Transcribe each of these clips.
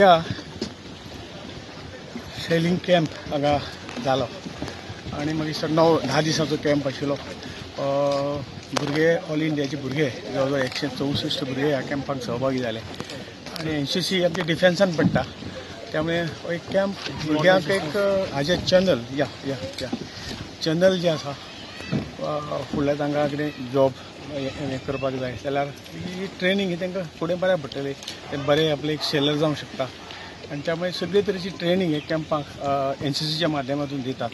या selling camp हांगा जालो आनी मागीर सर 9-10 दिसांचो कॅम्प आशिल्लो. भुरगे ऑल इंडियाचे भुरगे जवळ जवळ 164 भुरगे ह्या कॅम्पाक सहभागी जाले आनी एनसीसी आमच्या डिफेन्सान पडटा, त्यामुळे हो एक कॅम्प भुरग्यांक एक हाजे चॅनल या या या चॅनल जे आसा फुडल्या तांकां कितें जॉब हें करपाक जाय जाल्यार ही ट्रेनींग ही तांकां फुडें बऱ्याक पडटली, ते बरे आपले एक सेलर जावंक शकता आनी त्यामुळे सगळे तरेची ट्रेनींग हे कॅम्पाक एनसीसीच्या माध्यमातून दितात.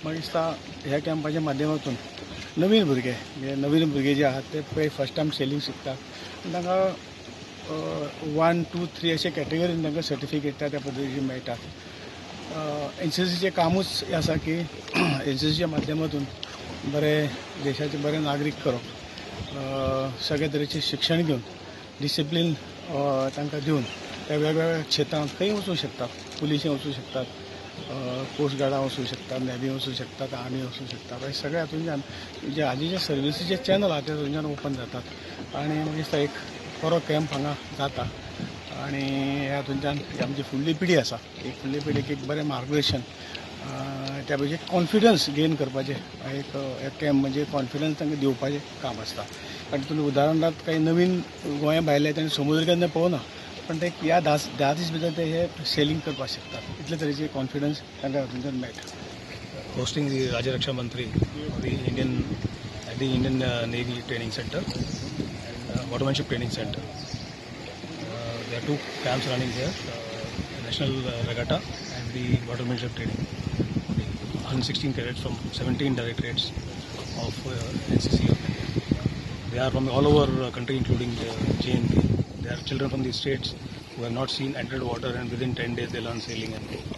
म्हाका दिसता ह्या कॅम्पाच्या माध्यमातून नवीन भुरगे म्हणजे नवीन भुरगे जे आहात ते पळय फर्स्ट टायम सेलिंग शिकतात आनी तांकां 1, 2, 3 अशे कॅटेगरीन तांकां सर्टिफिकेट त्या पद्दतीची मेळटात. एनसीसीचें कामूच हें आसा की एनसीसीच्या माध्यमातून बरे देशाचे बरे नागरीक करप, सगळे तरेचें शिक्षण घेवन डिसिप्लीन तांकां दिवन त्या वेगवेगळ्या क्षेत्रांत खंय वचूंक शकतात, पुलिशें वचूंक शकतात, कोस्ट गार्डां वचूंक शकतात, नेवी वचूंक शकतात, आर्मी वचूंक शकतात. हे सगळे हातूंतल्यान जे हाजे जे सर्विसीचे चॅनल आहा ते थंयच्यान ओपन जातात आनी म्हाका दिसता एक बरो कॅम्प हांगा जाता आनी ह्या हातूंतल्यान आमची फुडली पिढी आसा, एक फुडली पिढीक एक बरें मार्गदर्शन, त्या पैकी कॉन्फिडन्स गेन करपाचें एक कॅम्प म्हणजे कॉन्फिडन्स तांकां दिवपाचें काम आसता. कारण तुमी उदाहरणार्थ काही नवीन गोंया भायले तांणी समुद्र केन्ना पळोवना, पण ते ह्या 10 दीस भितर ते हे सेलिंग करपाक शकतात, इतले तरेचे कॉन्फिडन्स तांकां हातूंतल्यान मेळटा. Hosting the Rajya Raksha Mantri the Indian at the Indian Navy Training Center and Watermanship Training Center. There are 2 camps running here, National Regatta and the Watermanship Training. 116 cadets from 17 directorates of NCC of India. They are from all over country, including J&K. They are children from the states who have not seen entered water, and within 10 days they learn sailing and